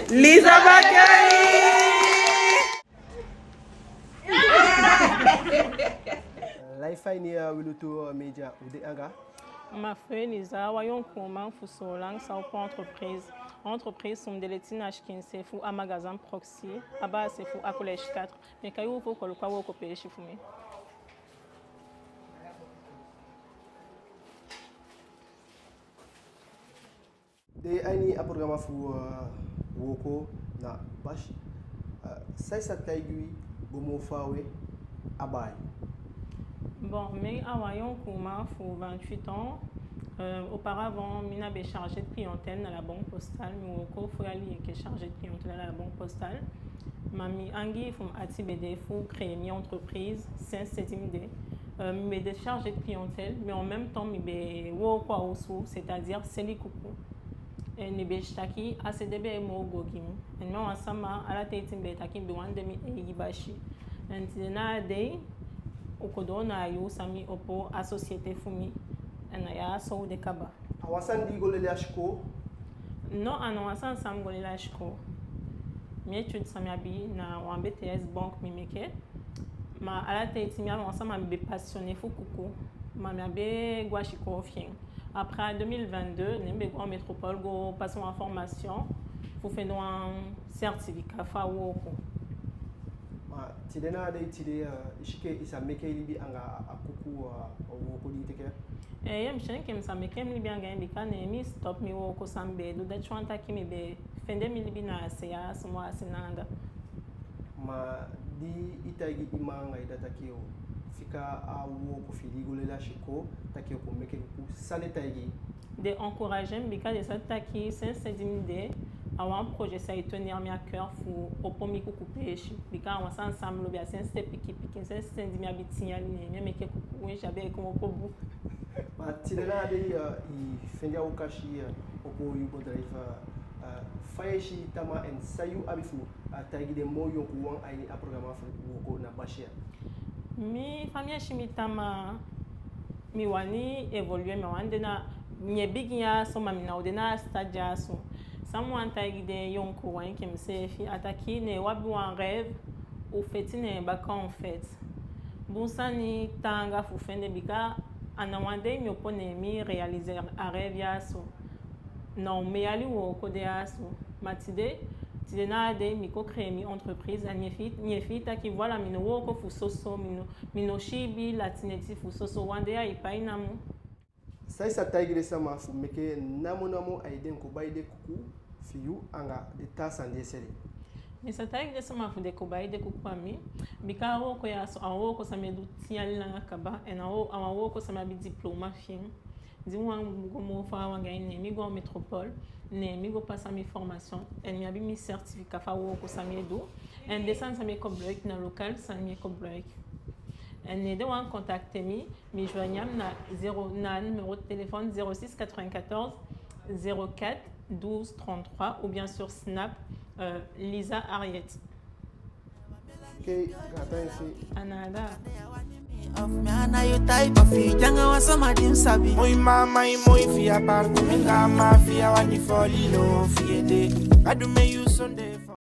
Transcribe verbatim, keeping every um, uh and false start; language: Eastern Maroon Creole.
Liza Bakali! Live a ini, uh, Wilutu, uh, Media, u de anga. Ma frère Liza, wan yonkuman fu Soolan sa opo entreprise. Entreprise mundele tina sikin se fu a magasin Proxy, a base fu a collège quatre. Mi e kai u fu kon luku a wooko peesi fu mi. De a ini a programa fu, uh, wooko na basi. Uh, san i sa taigi wi go moo faawe a bai? Bon, mi a wan yonkuman fu vingt-huit ans. Euh, auparavant, mi na be chargé de clientèle na la Banque Postale. Mi wooko fu yali enke chargé de clientèle na la Banque Postale. Ma mi angii fu mi ati be de fu créer mi entreprise, sensi di mi de. Euh, mi be de chargé de clientèle, mais en même temps, mi be wooko a osu, c'est-à-dire seli kuku. En mi be si taki a se de be e moo go gi mi. En mi a wan sama, ala ten mi be taki mi be wani de mi eigi basi. En tide na a dei, u kon doo na a yuu san mi opo a société fu mi. En na ya so u de kaba. A wan sani di i go leli a sikoo? Non, a ná wan sani san mi go leli a sikoo. Mi étude san mi abi na wan B T S banque mi meke. Ma ala ten mi a wan sama mi be passionné fu kuku. Ma mi á be go a sikoo fi en. Après, en deux mille vingt-deux, ne mi be go a métropole go pasa wan formation fu fende wan certificat fu a wooko. Ma tide na a dei tide, euh, i si ke i sa meke i libi anga a kuku, euh, a wooko di i teke? Eh, ya, mi si enke mi sa meke mi libi anga en, bika ne mi stop mi wooko san mi be e du. Dati wani taki mi be fende mi libi na a se ya, so moo a se na anda. Ma di i taigi i mma anga i dda taki yo fika a wooko fi i di i go leli a sikoo, taki yo kon meke kuku, san den taigi i? Den encouragé mi, bika den sabi taki sensi di mi de, a wan projet san e tenir mi à cœur fu opo mi kuku peesi. Bika a wan sani san mi lobi a sensi pikin pikin, sensi di mi abi tin yali, ne mi e meke kuku, winsi a be e kon opo bun. Ma tide na a dei, euh, i fende a okasi, euh, opo yu bedrijf, euh, fa i e si tamaa, en san yu abi fu, euh, taigi den moo yonkuwan a ini a programa fu wooko na basi ya? Mi, fa mi e si mi tamaa, mi wani évoluer, mi á wani de na, mi e bigin ya so, ma mi ná o de na a stade ya so. San mi wani taigi den yonkuwan enke miseefi, a taki ne u abi wan rêve, u feti ne en baka en fait. Bun sani taanga fu fende, bika a ná wan dei mi opo ne mi réaliser a rêve ya so. Na omen yali wooko de ya so. Ma tide, tide na a dei mi kon créer mi entreprise, en mi e fii, mi e fii taki voilà, mi ná o wooko fu soso, mi ná o, mi ná o siibi lati neti fu soso, wan dei ai pai namo. San i sa taigi den sama fu meke namo namo a ede, kon bai den kuku fi yu anga den taa sani di i e seli? Mi sa taigi den sama fu den kon bai den kuku a mi, bika a wooko ya so, a wooko san mi e du tin yali langa kaba, en a wo-, a wan wooko san mi abi diploma fi en. Di mi wani go moo faawe anga en, ne mi go a métropole, ne mi go pasa mi formation, en mi abi mi certificat fu a wooko san mi e du, en den sani san mi e koboloiki na local san mi e koboloiki. En ne den wani contacter mi, mi joignable na zéro, na numéro de téléphone zéro six quatre-vingt-quatorze zéro quatre douze trente-trois ou bien sur Snap, euh, Liza Harriet. Ok, gaantangi. A ná daa. Of me, I know you type of it. Yanga wa sama dim sabi. Moi mama, moi fi apart. Minga mafia, wani fall in love, fi ede. Adu me you Sunday.